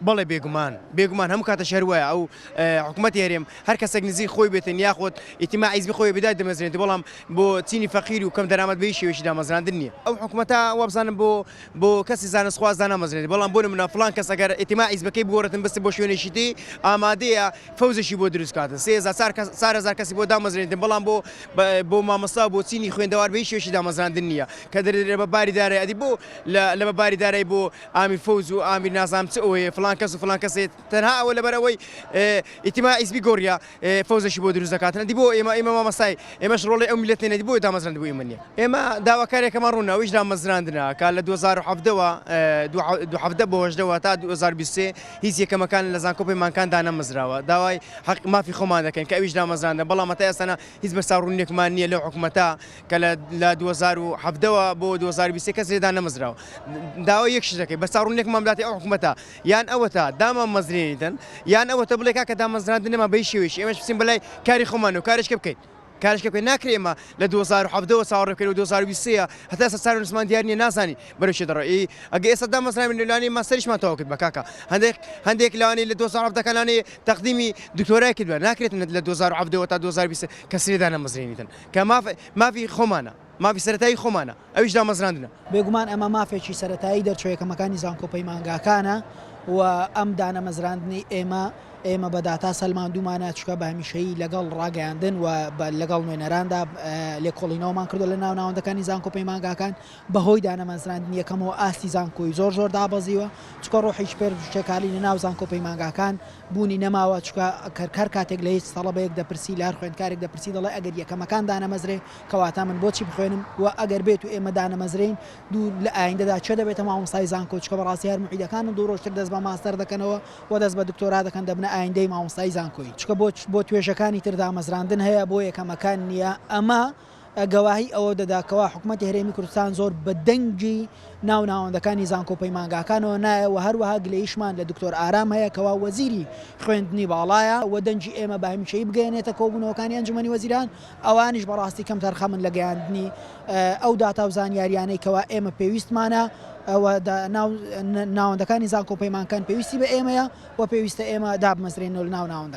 بەڵێ بێگومان بێگومان هەموو کاتەش هەر وایە ئەو حکومەتی هەرێم هەر کەسێک نزیک خۆی بێتن یاخود ئیتیما حیزبی خۆی بێ دایدەمەزرێنێت بەڵام بۆ چینی فەقیر و کەم دەرامەت بە هیچ شێوەیەکی دامەزراندن نییە ئەو حکومەتە وابزانم بۆ بۆ کەسی زانستخواز دانامەزرێنێت بەڵام بۆ نمونە فڵان کەس ئەگەر ئیتیما حیزبەکەی بگۆڕێتن بستن بۆ شوێنێکی دی ئامادەیە فەوجێکی بۆ دروست کاتن 3000 4000 کەسی بۆ دامەزرێنێتن بەڵام بۆ بۆ مامۆستا و بۆ چینی خوێندەوار بە هیچ شێوەیەکی دامەزراندن نییە کە دەدرێت بە باری دارایی ئەدی بۆ لە بە باری دارایی بۆ ئامیر فەوج و ئامیر نازانم چ ئەوەیە فڵان کەس و فڵان کەس هەیە تەنها ئەوە لەبەر ئەوەی ئیتیما حیزبی گۆڕیە فەوجێکی بۆ دروست دەکاتن ئەدی بۆ ئێمە ئێمە مامۆستای ئێمەش ڕۆڵەی ئەو میللەتەین ئەدی بۆ دامەزراندن بۆ ئێمە نییە ئێمە داواکاریەکەمان ڕوونە ئەویش دامەزراندنە کە لە 2017 وە 2017 بۆ 18 وە تا 2023 هیچ یەکەمەکان لە زانکۆ پەیمانکان دانەمەزراوە داوای حەق مافی خۆمان دەکەین کە ئەویش دامەزراندە بەڵام هەتا ئێستا هیچ بەرچاوڕوونیەکمان نییە لەو حکومەتە کە لە لە 2017 وە بۆ 2023 کەس لێ دانەمەزراوە داوای یەک شت دەکەین بەرچاوڕوونیەکمان بداتێ ئەو حکومەتە یان ئەوەتا دامانمەزرێنیتن یان ئەوەتە بڵێ کاکە دامەزراندن نەما بە هیچ شێوەیەکی ئێمەش بچین بەلای کاری خۆمان و کارێکە بکەین کارێکە بکەین ناکرێ ئێمە لە 2017 وە چاوەڕێ بکەین و 2023 هەتا ئێستا چارەنووسمان دیار نییە نازانین بەرەو چێ دەڕۆی ئەی ئەگە ئێستا دامەزراوین لەوانەیە ماستەریشمان تەواو کرد بە کاکە هەندێک هەندێک لەوانەیە لە 2017 کانانەیە تەقدیمی دکتۆرای کرد بە ناکرێت لە 2017 وە تا 2023 کەس لێ دانەمەزرێنیتن کە ماف مافی خۆمانە مافی سەرەتایی خۆمانە ئەویش دامەزراندنە. بێگومان ئەمە مافێکی سەرەتایی دەرچوە یەکەمەکانی زانکۆ پەیمانگاکانە و ئەم دانەمەزراندنەی ئێمە ئێمە بە داتا سەلماندوومانە چونکە بە هەمیشەیی لەگەڵ ڕاگەیاندن و لەگەڵ نوێنەراندا لێکۆڵینەوەمان کردوە لە ناو ناوەندەکانی زانکۆ پەیمانگاکان بەهۆی دانەمەزراندنی یەکەمەوە ئاستی زانکۆی زۆر زۆر دابەزیوە چونکە ڕۆحی پێشبڕکێکاری لە ناو زانکۆ پەیمانگاکان بوونی نەماوە چونکە هەر کاتێک لە هیچ تەڵەبەیەک دەپرسی لە هەر خوێندکارێک دەپرسی دەڵێ ئەگەر یەکەمەکان دانەمەزرێ کەواتە من بۆچی بخوێنم و ئەگەر بێت و ئێمە دانەمەزرێین دوو لە ئایندەدا کێ دەبێتە مامۆستای زانکۆ چونکە بەڕاستی هەر موعیدەکانن دوو ڕۆژتر دەست بە ماستەر دەکەنەوە و دەست بە دکتۆرا دەکەن دەبنە ئایندەی مامۆستای زانکۆیی چونکە بۆ بۆ توێژەکانی تر دامەزراندن هەیە بۆ یەکەمەکان نییە ئەمە گەواهی ئەوە دەدا کەوا حکومەتی هەرێمی کوردستان زۆر بە دەنگی ناو ناوەندەکانی زانکۆ و پەیمانگاکانەوە نایە و هەروەها گلەییشمان لە دکتۆر ئارام هەیە کەوا وەزیری خوێندنی باڵایە و دەنگی ئێمە بە هەمیشەیی بگەیەنێتە کۆبوونەوەکانی ئەنجومەنی وەزیران ئەوانیش بەڕاستی کەمتەرخەمن لە گەیاندنی ئەو داتا و زانیاریانەی کەوا ئێمە پێویستمانە و ناوەندەکانی زانکۆ و پەیمانگاکان پێویستی بە ئێمەیە و پێویستە ئێمە دابمەزرێنەوە لە ناو ناوەندەکان.